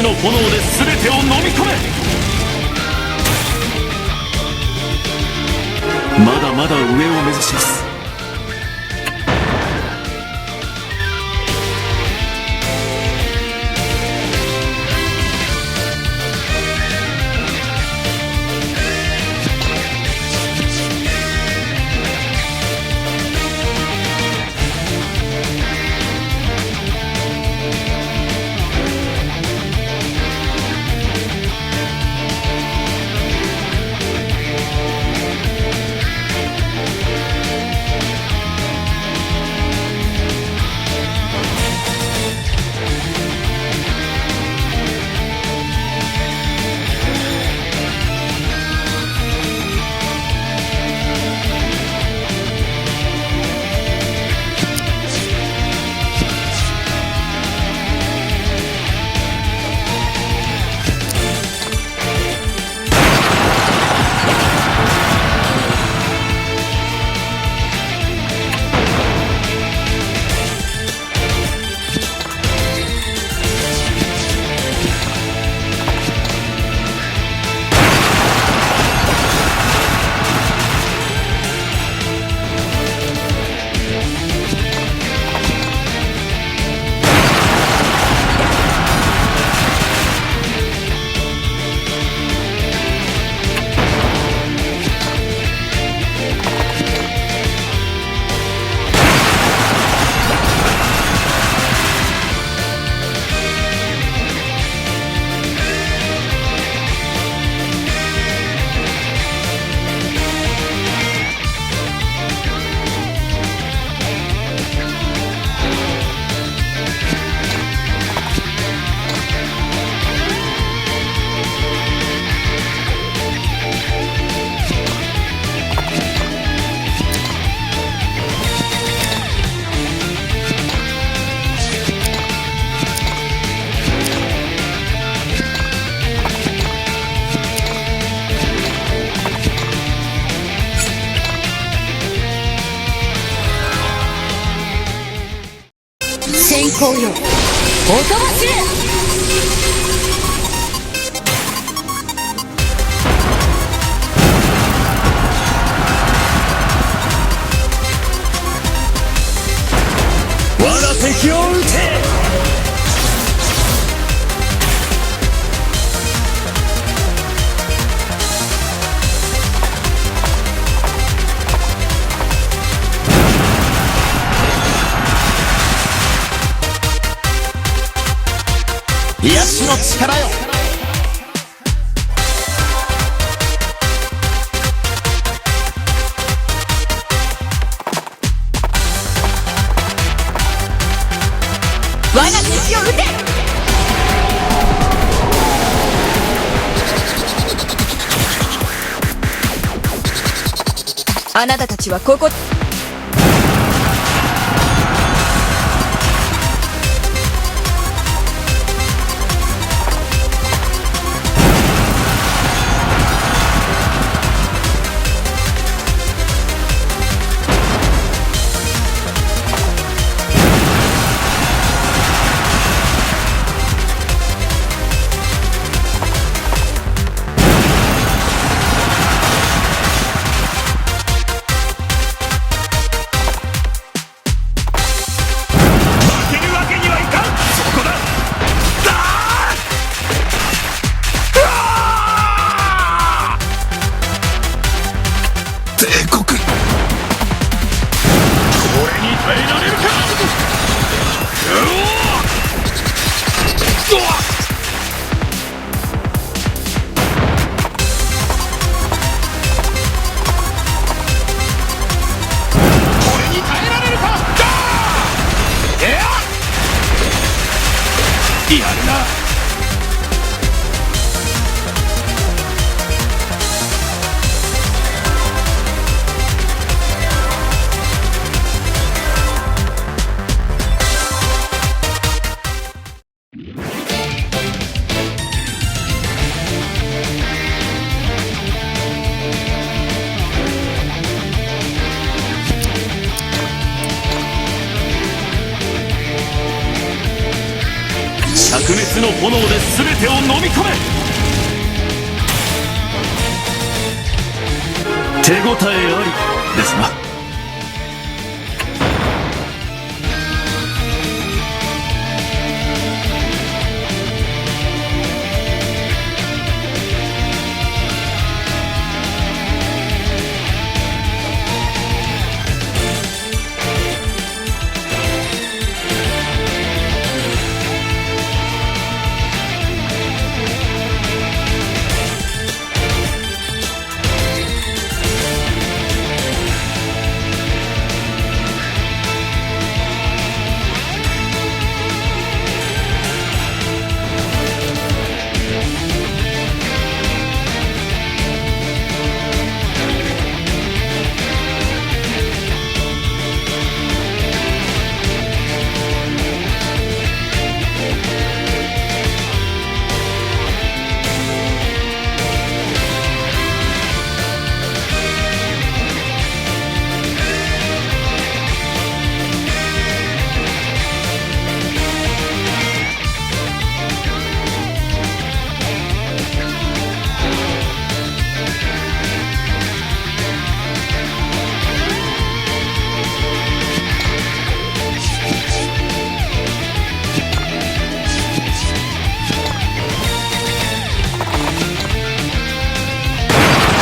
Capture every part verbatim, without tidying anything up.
の炎で全てを飲み込め。まだまだ上を目指します。先行よ、おとばしれ。我が敵を討て。癒しの力よ。我が敵を討て。あなたたちはここ。負けるわけにはいかん。そこだ。だー！うわー！帝国。これに耐えられるか。うおー！うわっ！これに耐えられるか。だー！いや！やるな。百年炎で全てを飲み込め。手応えありですな。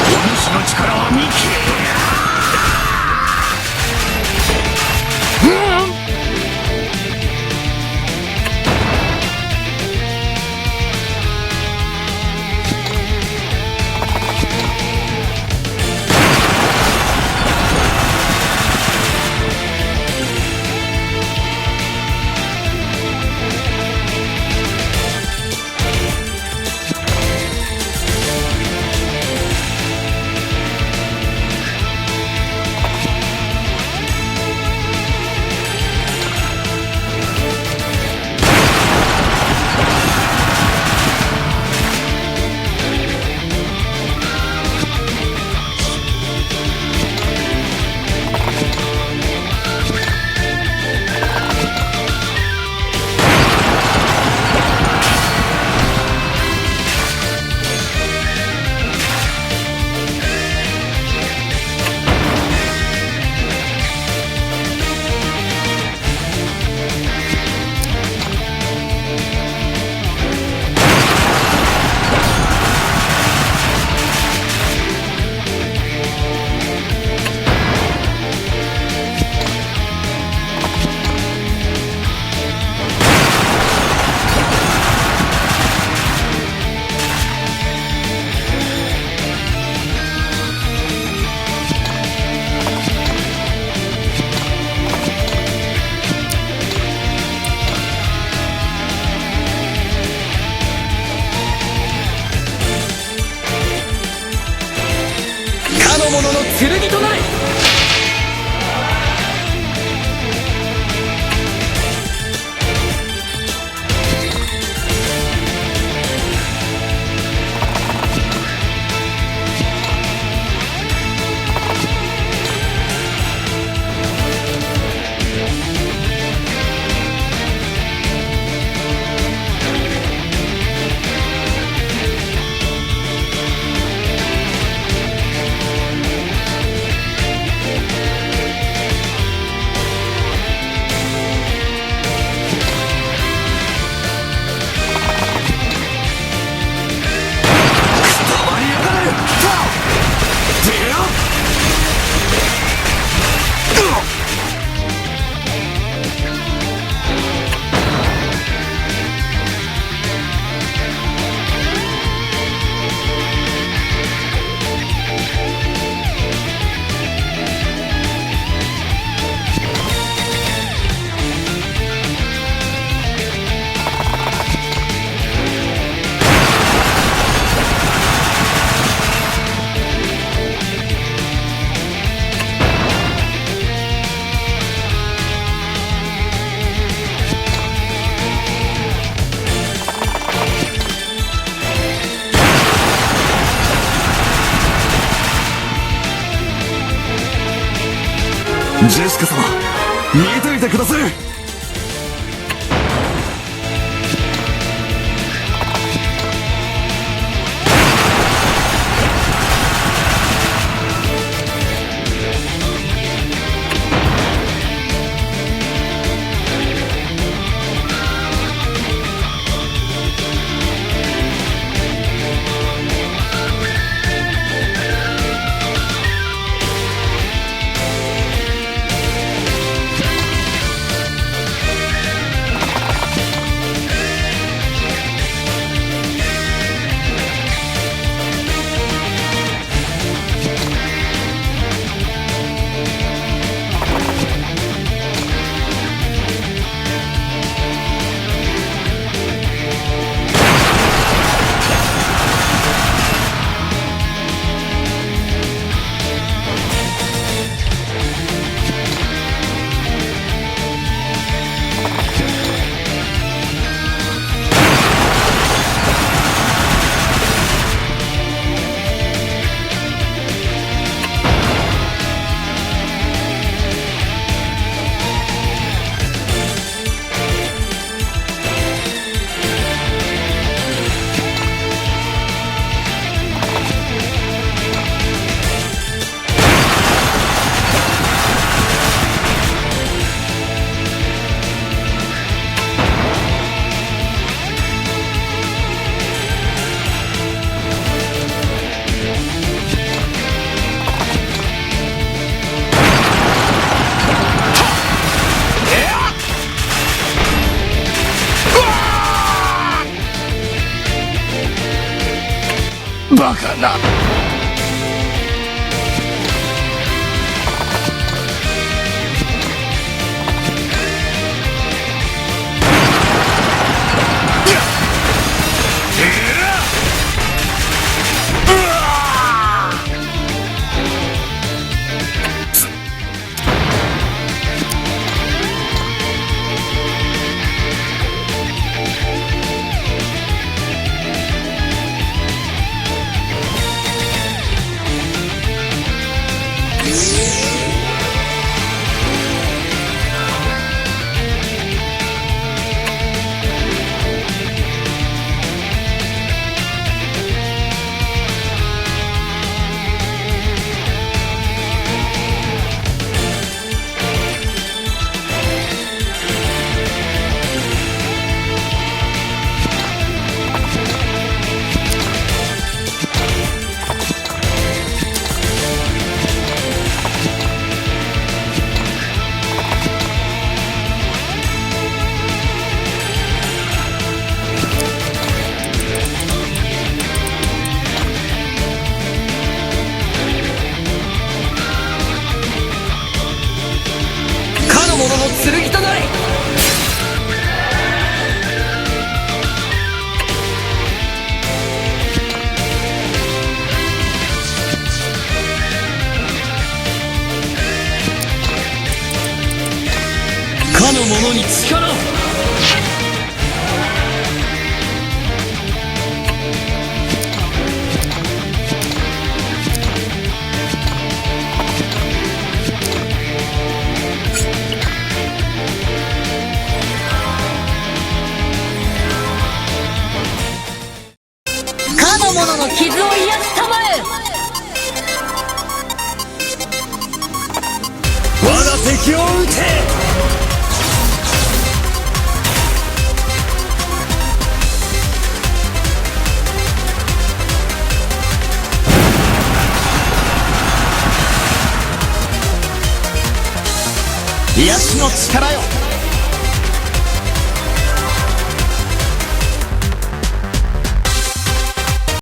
お主の力は見切れ。かの者の剣となれ。ジェシカ様、見ていてください。バカな。かの者の剣となれ。かの者に力を。かの者の傷を癒したまえ。我が敵を討て。癒しの力よ。